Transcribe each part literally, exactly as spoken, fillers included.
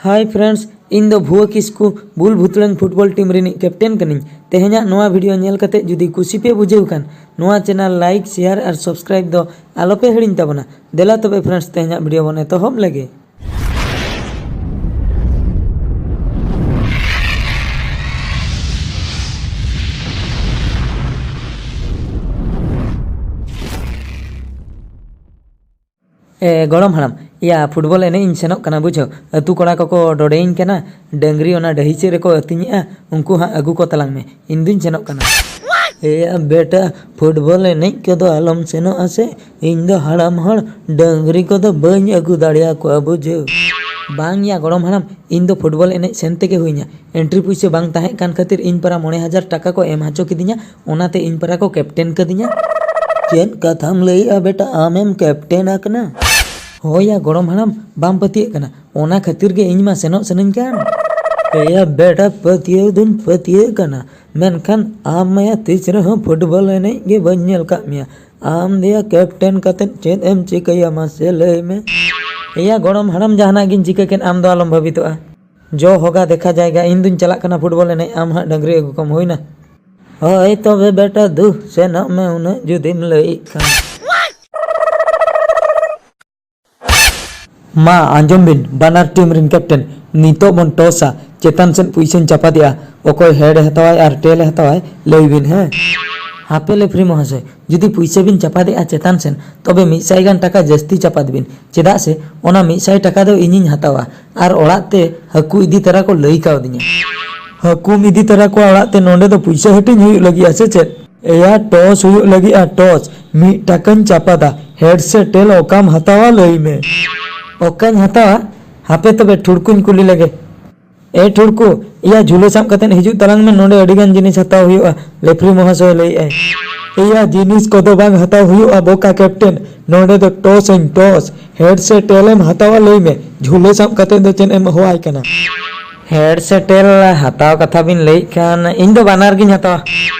Hi friends, ᱤᱧ ᱫᱚ ᱵᱷᱩᱣᱟᱹ ᱠᱤᱥᱠᱩ, ᱵᱩᱞ ᱵᱷᱩᱛᱲᱟᱹᱝ ᱯᱷᱩᱴᱵᱚᱞ ᱴᱤᱢ ᱨᱤᱱᱤᱡ ᱠᱮᱯᱴᱮᱱ ᱠᱟᱹᱱᱟᱹᱧ᱾ ᱛᱮᱦᱮᱧᱟᱜ ᱱᱚᱣᱟ ᱵᱷᱤᱰᱤᱭᱳ ᱧᱮᱞ ᱠᱟᱛᱮ ᱡᱩᱫᱤ ᱠᱩᱥᱤ ᱯᱮ ᱵᱩᱡᱷᱟᱹᱣ ᱠᱷᱟᱱ, ᱱᱚᱣᱟ ᱪᱮᱱᱮᱞ ᱞᱟᱭᱤᱠ, ᱥᱮᱭᱟᱨ ᱟᱨ ᱥᱟᱵᱥᱠᱨᱟᱭᱤᱵ ᱫᱚ ᱟᱞᱚᱯᱮ ᱦᱤᱲᱤᱧ ᱛᱟᱵᱚᱱᱟ᱾ ᱫᱮᱞᱟ ᱛᱚᱵᱮ friends, ᱛᱮᱦᱮᱧᱟᱜ ᱵᱷᱤᱰᱤᱭᱳ ᱵᱚᱱ ᱮᱛᱚᱦᱚᱵ ᱞᱮᱜᱮ᱾ ᱮ, ᱜᱚᱲᱚᱢ ᱦᱟᱲᱟᱢ, ᱤᱭᱟ, ᱯᱷᱩᱴᱵᱚᱞ ᱮᱱᱮᱡ ᱤᱧ ᱥᱮᱱᱚᱜ ᱠᱟᱱᱟ, ᱵᱩᱡᱷᱟᱹᱣ᱾ ᱟᱹᱛᱩ ᱠᱚᱲᱟ ᱠᱚᱠᱚ ᱰᱚᱰᱮᱭᱤᱧ ᱠᱟᱱᱟ, ᱰᱟᱹᱝᱨᱤ ᱚᱱᱟ ᱰᱟᱹᱦᱤ ᱥᱮᱫ ᱨᱮᱠᱚ ᱟᱹᱛᱤᱧᱮᱜᱼᱟ, ᱩᱱᱠᱩ ᱦᱟᱸᱜ ᱟᱹᱜᱩ ᱠᱚ ᱛᱟᱞᱟᱝ ᱢᱮ, ᱤᱧ ᱫᱩᱧ ᱥᱮᱱᱚᱜ ᱠᱟᱱᱟ᱾ ᱮᱭᱟ ᱵᱮᱴᱟ, ᱯᱷᱩᱴᱵᱚᱞ ᱮᱱᱮᱡ ᱠᱚᱫᱚ ᱟᱞᱚᱢ ᱥᱮᱱᱚᱜᱼᱟ ᱥᱮ, ᱤᱧ ᱫᱚ ᱦᱟᱲᱟᱢ ᱦᱚᱲ, ᱰᱟᱹᱝᱨᱤ ᱠᱚᱫᱚ ᱵᱟᱹᱧ ᱟᱹᱜᱩ ᱫᱟᱲᱮᱭᱟᱠᱚᱣᱟ, ᱵᱩᱡᱷᱟᱹᱣ᱾ ᱵᱟᱝ ᱭᱟ ᱜᱚᱲᱚᱢ ᱦᱟᱲᱟᱢ, ᱤᱧ ᱫᱚ ᱯᱷᱩᱴᱵᱚᱞ ᱮᱱᱮᱡ ᱥᱮᱱ ᱛᱮᱜᱮ ᱦᱩᱭᱤᱧᱟ᱾ ᱮᱱᱴᱨᱤ ᱯᱩᱭᱥᱟᱹ ᱵᱟᱝ ᱛᱟᱦᱮᱸ ᱠᱟᱱ ᱠᱷᱟᱹᱛᱤᱨ ᱤᱧ ᱯᱟᱨᱟ ᱢᱚᱬᱮ ᱦᱟᱡᱟᱨ ᱴᱟᱠᱟ ᱠᱚ ᱮᱢ ᱦᱚᱪᱚ ᱠᱤᱫᱤᱧᱟ, ᱚᱱᱟᱛᱮ ᱤᱧ ᱯᱟᱨᱟ ᱠᱚ ᱠᱮᱯᱴᱮᱱ ᱠᱟᱹᱫᱤᱧᱟ᱾ ᱪᱮᱫ ᱠᱟᱛᱷᱟᱢ ᱞᱟᱹᱭᱮᱜᱼᱟ ᱵᱮᱴᱟ, ᱟᱢᱮᱢ ᱠᱮᱯᱴᱮᱱ ᱟᱠᱟᱱᱟ? ᱦᱳᱭ ᱭᱟ ᱜᱚᱲᱚᱢ ᱦᱟᱲᱟᱢ, ᱵᱟᱢ ᱯᱟᱹᱛᱭᱟᱹᱜ ᱠᱟᱱᱟ? ᱚᱱᱟ ᱠᱷᱟᱹᱛᱤᱨ ᱜᱮ ᱤᱧ ᱢᱟ ᱥᱮᱱᱚᱜ ᱥᱟᱱᱟᱧ ᱠᱟᱱ᱾ ᱮᱭᱟ ᱵᱮᱴᱟ, ᱯᱟᱹᱛᱭᱟᱹᱣ ᱫᱩᱧ ᱯᱟᱹᱛᱭᱟᱹᱜ ᱠᱟᱱᱟ, ᱢᱮᱱᱠᱷᱟᱱ ᱟᱢ ᱢᱟᱭᱟ ᱛᱤᱥ ᱨᱮᱦᱚᱸ ᱯᱷᱩᱴᱵᱚᱞ ᱮᱱᱮᱡ ᱜᱮ ᱵᱟᱹᱧ ᱧᱮᱞ ᱠᱟᱜ ᱢᱮᱭᱟ᱾ ᱟᱢ ᱫᱮᱭᱟ ᱠᱮᱯᱴᱮᱱ ᱠᱟᱛᱮᱫ ᱪᱮᱫ ᱮᱢ ᱪᱤᱠᱟᱹᱭᱟ ᱢᱟᱥᱮ ᱞᱟᱹᱭ ᱢᱮ? ᱮᱭᱟ ᱜᱚᱲᱚᱢ ᱦᱟᱲᱟᱢ, ᱡᱟᱦᱟᱱᱟᱜ ᱜᱤᱧ ᱪᱤᱠᱟᱹ ᱠᱮᱫ ᱟᱢ ᱫᱚ ᱟᱞᱚᱢ ᱵᱷᱟᱹᱵᱤᱛᱚᱜᱼᱟ᱾ ᱡᱚ ᱦᱳᱜᱟ ᱫᱮᱠᱷᱟ ᱡᱟᱭᱜᱟ, ᱤᱧ ᱫᱩᱧ ᱪᱟᱞᱟᱜ ᱠᱟᱱᱟ ᱯᱷᱩᱴᱵᱚᱞ ᱮᱱᱮᱡ, ᱟᱢ ᱦᱟᱸᱜ ᱰᱟᱹᱝᱨᱤ ᱟᱹᱜᱩ ᱠᱚᱢ, ᱦᱩᱭᱱᱟ? ᱦᱳᱭ ᱛᱚᱵᱮ ᱵᱮᱴᱟ ᱫᱩ, ᱥᱮᱱᱚᱜ ᱢᱮ ᱩᱱᱟᱹᱜ ᱡᱩᱫᱤᱢ ᱞᱟᱹᱭᱮᱫ ᱠᱷᱟᱱ᱾ ᱢᱟ ᱟᱸᱡᱚᱢ ᱵᱤᱱ ᱵᱟᱱᱟᱨ ᱴᱤᱢ ᱨᱮᱱ ᱠᱮᱯᱴᱮᱱ, ᱱᱤᱛᱚᱜ ᱵᱚᱱ ᱴᱚᱥᱟ, ᱪᱮᱛᱟᱱ ᱥᱮᱫ ᱯᱩᱭᱥᱟᱹᱧ ᱪᱟᱯᱟᱫᱮᱜᱼᱟ, ᱚᱠᱚᱭ ᱦᱮᱰ ᱮ ᱦᱟᱛᱟᱣᱟᱭ ᱟᱨ ᱴᱮᱞ ᱮ ᱦᱟᱛᱟᱣᱟᱭ ᱞᱟᱹᱭ ᱵᱤᱱ, ᱦᱮᱸ? ᱦᱟᱯᱮ ᱞᱮᱯᱷᱨᱤ ᱢᱚᱦᱟᱥᱚᱭ, ᱡᱩᱫᱤ ᱯᱩᱭᱥᱟᱹ ᱵᱤᱱ ᱪᱟᱯᱟᱫᱮᱜᱼᱟ ᱪᱮᱛᱟᱱ ᱥᱮᱱ, ᱛᱚᱵᱮ ᱢᱤᱫ ᱥᱟᱭ ᱜᱟᱱ ᱴᱟᱠᱟ ᱡᱟᱹᱥᱛᱤ ᱪᱟᱯᱟᱫ ᱵᱤᱱ, ᱪᱮᱫᱟᱜ ᱥᱮ ᱚᱱᱟ ᱢᱤᱫ ᱥᱟᱭ ᱴᱟᱠᱟ ᱫᱚ ᱤᱧᱤᱧ ᱦᱟᱛᱟᱣᱟ ᱟᱨ ᱚᱲᱟᱜ ᱛᱮ ᱦᱟᱹᱠᱩ ᱤᱫᱤ ᱛᱟᱨᱟ ᱠᱚ ᱞᱟᱹᱭ ᱠᱟᱣᱫᱤᱧᱟ᱾ ᱦᱟᱹᱠᱩᱢ ᱤᱫᱤ ᱛᱟᱨᱟ ᱠᱚᱣᱟ ᱚᱲᱟᱜ ᱛᱮ, ᱱᱚᱸᱰᱮ ᱫᱚ ᱯᱩᱭᱥᱟᱹ ᱦᱟᱹᱴᱤᱧ ᱦᱩᱭᱩᱜ ᱞᱟᱹᱜᱤᱫᱼᱟ ᱥᱮ ᱪᱮᱫ? ᱮᱭᱟ ᱴᱚᱥ ᱦᱩᱭᱩᱜ ᱞᱟᱹᱜᱤᱫᱼᱟ ᱴᱚᱥ, ᱢᱤᱫ ᱴᱟᱠᱟᱧ ᱪᱟᱯᱟᱫᱟ, ᱦᱮᱰ ᱥᱮ ᱴᱮᱞ ᱚᱠᱟᱢ ᱦᱟᱛᱟᱣᱟ ᱞᱟᱹᱭ ᱢᱮ᱾ ᱚᱠᱟᱧ ᱦᱟᱛᱟᱣᱟ? ᱦᱟᱯᱮ ᱛᱚᱵᱮ ᱴᱷᱩᱲᱠᱩᱧ ᱠᱩᱞᱤ ᱞᱮᱜᱮ᱾ ᱮ ᱴᱷᱩᱲᱠᱩ, ᱤᱭᱟ ᱡᱷᱩᱞᱟᱹ ᱥᱟᱵ ᱠᱟᱛᱮ ᱦᱤᱡᱩᱜ ᱛᱟᱞᱟᱝ ᱢᱮ, ᱱᱚᱸᱰᱮ ᱟᱹᱰᱤ ᱜᱟᱱ ᱡᱤᱱᱤᱥ ᱦᱟᱛᱟᱣ ᱦᱩᱭᱩᱜᱼᱟ, ᱞᱮᱯᱷᱨᱤ ᱢᱚᱦᱟᱥᱚᱭ ᱞᱟᱹᱭᱮᱫᱼᱟᱭ᱾ ᱤᱭᱟ ᱡᱤᱱᱤᱥ ᱠᱚᱫᱚ ᱵᱟᱝ ᱦᱟᱛᱟᱣ ᱦᱩᱭᱩᱜᱼᱟ ᱵᱚᱠᱟ ᱠᱮᱯᱴᱮᱱ, ᱱᱚᱸᱰᱮ ᱫᱚ ᱴᱚᱥ ᱟᱹᱧ ᱴᱚᱥ, ᱦᱮᱰ ᱥᱮ ᱴᱮᱞ ᱮᱢ ᱦᱟᱛᱟᱣᱟ ᱞᱟᱹᱭ ᱢᱮ, ᱡᱷᱩᱞᱟᱹ ᱥᱟᱵ ᱠᱟᱛᱮ ᱫᱚ ᱪᱮᱫ ᱮᱢ ᱦᱚᱦᱚᱣᱟᱭ ᱠᱟᱱᱟ? ᱦᱮᱰ ᱥᱮ ᱴᱮᱞ ᱦᱟᱛᱟᱣ ᱠᱟᱛᱷᱟ ᱵᱤᱱ ᱞᱟᱹᱭᱮᱫ ᱠᱷᱟᱱ ᱤᱧ ᱫᱚ ᱵᱟᱱᱟᱨ ᱜᱤᱧ ᱦᱟᱛᱟᱣᱟ᱾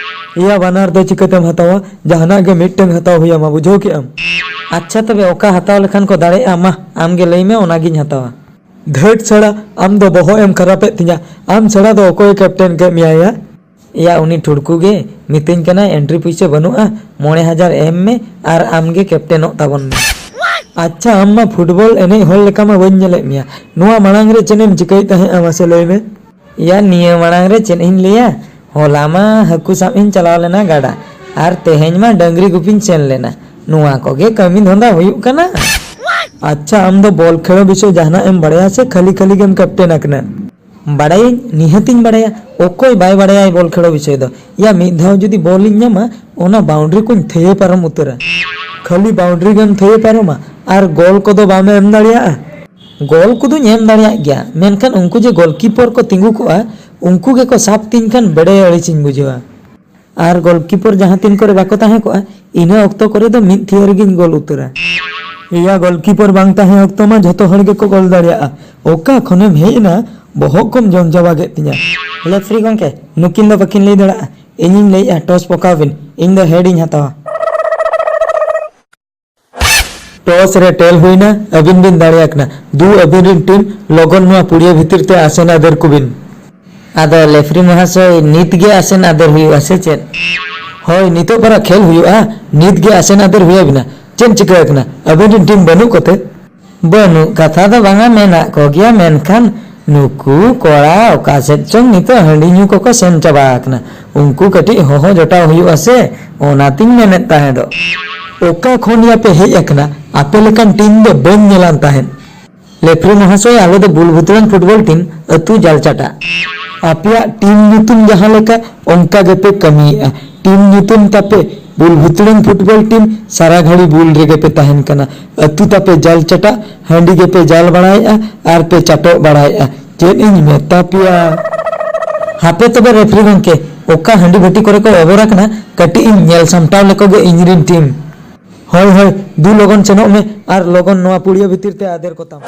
ᱤᱭᱟ ᱵᱟᱱᱟᱨ ᱫᱚ ᱪᱤᱠᱟᱹᱛᱮᱢ ᱦᱟᱛᱟᱣᱟ? ᱡᱟᱦᱟᱱᱟᱜ ᱜᱮ ᱢᱤᱫᱴᱟᱝ ᱦᱟᱛᱟᱣ ᱦᱩᱭᱟᱢᱟ, ᱵᱩᱡᱷᱟᱹᱣ ᱠᱮᱜᱼᱟᱢ? ᱟᱪᱪᱷᱟ ᱛᱚᱵᱮ ᱚᱠᱟ ᱦᱟᱛᱟᱣ ᱞᱮᱠᱷᱟᱱ ᱠᱚ ᱫᱟᱲᱮᱭᱟᱜᱼᱟ, ᱢᱟ ᱟᱢ ᱜᱮ ᱞᱟᱹᱭ ᱢᱮ, ᱚᱱᱟᱜᱤᱧ ᱦᱟᱛᱟᱣᱟ᱾ ᱫᱷᱟᱹᱴ ᱥᱟᱲᱟ, ᱟᱢ ᱫᱚ ᱵᱚᱦᱚᱜ ᱮᱢ ᱠᱷᱟᱨᱟᱯᱮᱫ ᱛᱤᱧᱟ᱾ ᱟᱢ ᱪᱷᱟᱲᱟ ᱫᱚ ᱚᱠᱚᱭᱮ ᱠᱮᱯᱴᱮᱱ ᱠᱮᱫ ᱢᱮᱭᱟ ᱭᱟ? ᱮᱭᱟ, ᱩᱱᱤ ᱴᱷᱩᱲᱠᱩ ᱜᱮ ᱢᱤᱛᱟᱹᱧ ᱠᱟᱱᱟᱭ, "ᱮᱱᱴᱨᱤ ᱯᱩᱭᱥᱟᱹ ᱵᱟᱹᱱᱩᱜᱼᱟ, ᱢᱚᱬᱮ ᱦᱟᱡᱟᱨ ᱮᱢ ᱢᱮ ᱟᱨ ᱟᱢ ᱜᱮ ᱠᱮᱯᱴᱮᱱᱚᱜ ᱛᱟᱵᱚᱱ ᱢᱮ᱾" ᱟᱪᱪᱷᱟ, ᱟᱢ ᱢᱟ ᱯᱷᱩᱴᱵᱚᱞ ᱮᱱᱮᱡ ᱦᱚᱲ ᱞᱮᱠᱟ ᱢᱟ ᱵᱟᱹᱧ ᱧᱮᱞᱮᱫ ᱢᱮᱭᱟ, ᱱᱚᱣᱟ ᱢᱟᱲᱟᱝ ᱨᱮ ᱪᱮᱫ ᱮᱢ ᱪᱤᱠᱟᱹᱭᱮᱫ ᱛᱟᱦᱮᱸᱜᱼᱟ, ᱢᱟᱥᱮ ᱞᱟᱹᱭ ᱢᱮ? ᱮᱭᱟ, ᱱᱤᱭᱟᱹ ᱢᱟᱲᱟᱝ ᱨᱮ ᱪᱮᱫ ᱤᱧ ᱞᱟᱹᱭᱟ, ᱦᱚᱞᱟ ᱢᱟ ᱦᱟᱹᱠᱩ ᱥᱟᱵ ᱤᱧ ᱪᱟᱞᱟᱣ ᱞᱮᱱᱟ ᱜᱟᱰᱟ, ᱟᱨ ᱛᱮᱦᱮᱧ ᱢᱟ ᱰᱟᱹᱝᱨᱤ ᱜᱩᱯᱤᱧ ᱥᱮᱱ ᱞᱮᱱᱟ᱾ ᱱᱚᱣᱟ ᱠᱚᱜᱮ ᱠᱟᱹᱢᱤ ᱫᱷᱚᱱᱫᱟ ᱦᱩᱭᱩᱜ ᱠᱟᱱᱟ᱾ ᱟᱪᱪᱷᱟ, ᱟᱢ ᱫᱚ ᱵᱚᱞ ᱠᱷᱮᱞᱳ ᱵᱤᱥᱚᱭ ᱡᱟᱦᱟᱱᱟᱜ ᱮᱢ ᱵᱟᱲᱟᱭᱟ ᱥᱮ ᱠᱷᱟᱹᱞᱤ ᱠᱷᱟᱹᱞᱤ ᱜᱮᱢ ᱠᱮᱯᱴᱮᱱ ᱟᱠᱟᱱᱟ? ᱵᱟᱲᱟᱭᱟᱹᱧ, ᱱᱤᱦᱟᱹᱛᱤᱧ ᱵᱟᱲᱟᱭᱟ᱾ ᱚᱠᱚᱭ ᱵᱟᱭ ᱵᱟᱲᱟᱭᱟ ᱵᱚᱞ ᱠᱷᱮᱞᱳ ᱵᱤᱥᱚᱭ ᱫᱚ? ᱭᱟ, ᱢᱤᱫ ᱫᱷᱟᱣ ᱡᱩᱫᱤ ᱵᱚᱞ ᱤᱧ ᱧᱟᱢᱟ, ᱚᱱᱟ ᱵᱟᱣᱩᱱᱰᱨᱤ ᱠᱚᱧ ᱛᱷᱟᱹᱭᱟᱹ ᱯᱟᱨᱚᱢ ᱩᱛᱟᱹᱨᱟ᱾ ᱠᱷᱟᱹᱞᱤ ᱵᱟᱣᱩᱱᱰᱨᱤ ᱜᱮᱢ ᱛᱷᱟᱹᱭᱟᱹ ᱯᱟᱨᱚᱢᱟ ᱟᱨ ᱜᱚᱞ ᱠᱚᱫᱚ ᱵᱟᱢ ᱮᱢ ᱫᱟᱲᱮᱭᱟᱜᱼᱟ? ᱜᱚᱞ ᱠᱚᱫᱚᱧ ᱮᱢ ᱫᱟᱲᱮᱭᱟᱜ ᱜᱮᱭᱟ, ᱢᱮᱱᱠᱷᱟᱱ ᱩᱱᱠᱩ ᱡᱮ ᱜᱚᱞᱠᱤᱯᱚᱨ ᱠᱚ ᱛᱤᱸᱜᱩ ᱠᱚᱜᱼᱟ, ᱩᱱᱠᱩ ᱜᱮᱠᱚ ᱥᱟᱵ ᱛᱤᱧ ᱠᱷᱟᱱ ᱵᱮᱲᱮ ᱟᱹᱲᱤᱥᱤᱧ ᱵᱩᱡᱷᱟᱹᱣᱟ᱾ ᱟᱨ ᱜᱚᱞᱠᱤᱯᱚᱨ ᱡᱟᱦᱟᱸ ᱛᱤᱱ ᱠᱚᱨᱮ ᱵᱟᱠᱚ ᱛᱟᱦᱮᱸ ᱠᱚᱜᱼᱟ, ᱤᱱᱟᱹ ᱚᱠᱛᱚ ᱠᱚᱨᱮ ᱫᱚ ᱢᱤᱫ ᱛᱷᱤᱭᱟᱹ ᱨᱮᱜᱮᱧ ᱜᱚᱞ ᱩᱛᱟᱹᱨᱟ᱾ ᱮᱭᱟ, ᱜᱚᱞᱠᱤᱯᱚᱨ ᱵᱟᱝ ᱛᱟᱦᱮᱸ ᱚᱠᱛᱚ ᱢᱟ ᱡᱷᱚᱛᱚ ᱦᱚᱲ ᱜᱮᱠᱚ ᱜᱚᱞ ᱫᱟᱲᱮᱭᱟᱜᱼᱟ᱾ ᱚᱠᱟ ᱠᱷᱚᱱᱮᱢ ᱦᱮᱡ ᱮᱱᱟ, ᱵᱚᱦᱚᱜ ᱠᱚᱢ ᱡᱚᱢ ᱪᱟᱵᱟ ᱠᱮᱫ ᱛᱤᱧᱟ᱾ ᱞᱮᱯᱷᱨᱤ ᱜᱚᱢᱠᱮ, ᱱᱩᱠᱤᱱ ᱫᱚ ᱵᱟᱹᱠᱤᱱ ᱞᱟᱹᱭ ᱫᱟᱲᱮᱭᱟᱜᱼᱟ᱾ ᱤᱧᱤᱧ ᱞᱟᱹᱭᱮᱫᱼᱟ, ᱴᱚᱥ ᱯᱚᱠᱟᱣ ᱵᱤᱱ, ᱤᱧ ᱫᱚ ᱦᱮᱰ ᱤᱧ ᱦᱟᱛᱟᱣᱟ᱾ ᱴᱚᱥ ᱨᱮ ᱴᱮᱞ ᱦᱩᱭᱱᱟ, ᱟᱹᱵᱤᱱ ᱵᱤᱱ ᱫᱟᱲᱮᱭᱟᱜ ᱠᱟᱱᱟ᱾ ᱫᱩ ᱟᱹᱵᱤᱱ ᱨᱤᱱ ᱴᱤᱢ ᱞᱚᱜᱚᱱ ᱱᱚᱣᱟ ᱯᱩᱲᱤᱭᱟᱹ ᱵᱷᱤᱛᱤᱨ ᱛᱮ ᱟᱥᱮᱱ ᱟᱫᱮᱨ ᱠᱚᱵᱤᱱ᱾ ᱟᱫᱚ ᱞᱮᱯᱷᱨᱤ ᱢᱚᱦᱟᱥᱚᱭ, ᱱᱤᱛ ᱜᱮ ᱟᱥᱮᱱ ᱟᱫᱮᱨ ᱦᱩᱭᱩᱜᱼᱟ ᱥᱮ ᱪᱮᱫ? ᱦᱳᱭ, ᱱᱤᱛᱚᱜ ᱯᱟᱨᱟ ᱠᱷᱮᱞ ᱦᱩᱭᱩᱜᱼᱟ, ᱱᱤᱛ ᱜᱮ ᱟᱥᱮᱱ ᱟᱫᱮᱨ ᱦᱩᱭ ᱟᱵᱤᱱᱟ᱾ ᱪᱮᱫ ᱪᱤᱠᱟᱹ ᱟᱠᱟᱱᱟ? ᱟᱹᱵᱤᱱ ᱨᱤᱱ ᱴᱤᱢ ᱵᱟᱹᱱᱩᱜ ᱠᱚᱛᱮ? ᱵᱟᱹᱱᱩᱜ ᱠᱟᱛᱷᱟ ᱫᱚ ᱵᱟᱝᱟ, ᱢᱮᱱᱟᱜ ᱠᱚᱜᱮᱭᱟ, ᱢᱮᱱᱠᱷᱟᱱ ᱱᱩᱠᱩ ᱠᱚᱲᱟ ᱚᱠᱟ ᱥᱮᱫ ᱪᱚᱝ ᱱᱤᱛᱚᱜ ᱦᱟᱺᱰᱤ ᱧᱩ ᱠᱚᱠᱚ ᱥᱮᱱ ᱪᱟᱵᱟ ᱟᱠᱟᱱᱟ᱾ ᱩᱱᱠᱩ ᱠᱟᱹᱴᱤᱡ ᱦᱚᱦᱚ ᱡᱚᱴᱟᱣ ᱦᱩᱭᱩᱜᱼᱟ ᱥᱮ, ᱚᱱᱟᱛᱤᱧ ᱢᱮᱱᱮᱫ ᱛᱟᱦᱮᱸᱫᱚᱜ᱾ ᱚᱠᱟ ᱠᱷᱚᱱ ᱭᱟᱯᱮ ᱦᱮᱡ ᱟᱠᱟᱱᱟ? ᱟᱯᱮ ᱞᱮᱠᱟᱱ ᱴᱤᱢ ᱫᱚ ᱵᱟᱹᱧ ᱧᱮᱞᱟᱱ ᱛᱟᱦᱮᱸᱫ᱾ ᱞᱮᱯᱷᱨᱤ ᱢᱚᱦᱟᱥᱚᱭ, ᱟᱞᱮ ᱫᱚ ᱵᱩᱞ ᱵᱷᱩᱛᱲᱟᱹᱱ ᱯᱷᱩᱴᱵᱚᱞ ᱴᱤᱢ, ᱟᱹᱛᱩ ᱡᱟᱞᱪᱟᱴᱟ᱾ ᱟᱯᱮᱭᱟᱜ ᱴᱤᱢ ᱧᱩᱛᱩᱢ ᱡᱟᱦᱟᱸ ᱞᱮᱠᱟ, ᱚᱱᱠᱟ ᱜᱮᱯᱮ ᱠᱟᱹᱢᱤᱭᱮᱫᱼᱟ᱾ ᱴᱤᱢ ᱧᱩᱛᱩᱢ ᱛᱟᱯᱮ ᱵᱩᱞ ᱵᱷᱩᱛᱲᱟᱹᱱ ᱯᱷᱩᱴᱵᱚᱞ ᱴᱤᱢ, ᱥᱟᱨᱟ ᱜᱷᱟᱹᱲᱤ ᱵᱩᱞ ᱨᱮᱜᱮ ᱯᱮ ᱛᱟᱦᱮᱱ ᱠᱟᱱᱟ᱾ ᱟᱹᱛᱩ ᱛᱟᱯᱮ ᱡᱟᱞᱪᱟᱴᱟ, ᱦᱟᱺᱰᱤ ᱜᱮᱯᱮ ᱡᱟᱞ ᱵᱟᱲᱟᱭᱮᱫᱼᱟ ᱟᱨ ᱯᱮ ᱪᱟᱴᱚᱜ ᱵᱟᱲᱟᱭᱮᱫᱼᱟ᱾ ᱪᱮᱫ ᱤᱧ ᱢᱮᱛᱟ ᱯᱮᱭᱟ? ᱦᱟᱯᱮ ᱛᱚᱵᱮ ᱨᱮᱯᱷᱨᱤ ᱜᱚᱢᱠᱮ, ᱚᱠᱟ ᱦᱟᱺᱰᱤ ᱵᱷᱟᱹᱴᱤ ᱠᱚᱨᱮ ᱠᱚ ᱚᱵᱚᱨ ᱟᱠᱟᱱᱟ, ᱠᱟᱹᱴᱤᱡ ᱤᱧ ᱧᱮᱞ ᱥᱟᱢᱴᱟᱣ ᱞᱮᱠᱚ ᱜᱮ ᱤᱧ ᱨᱤᱱ ᱴᱤᱢ᱾ ᱦᱳᱭ, ᱦᱳᱭ, ᱫᱩ ᱞᱚᱜᱚᱱ ᱥᱮᱱᱚᱜ ᱢᱮ ᱟᱨ ᱞᱚᱜᱚᱱ ᱱᱚᱣᱟ ᱯᱩᱲᱤᱭᱟᱹ ᱵᱷᱤᱛᱤᱨ ᱛᱮ ᱟᱫᱮᱨ ᱠᱚᱛᱟᱢ᱾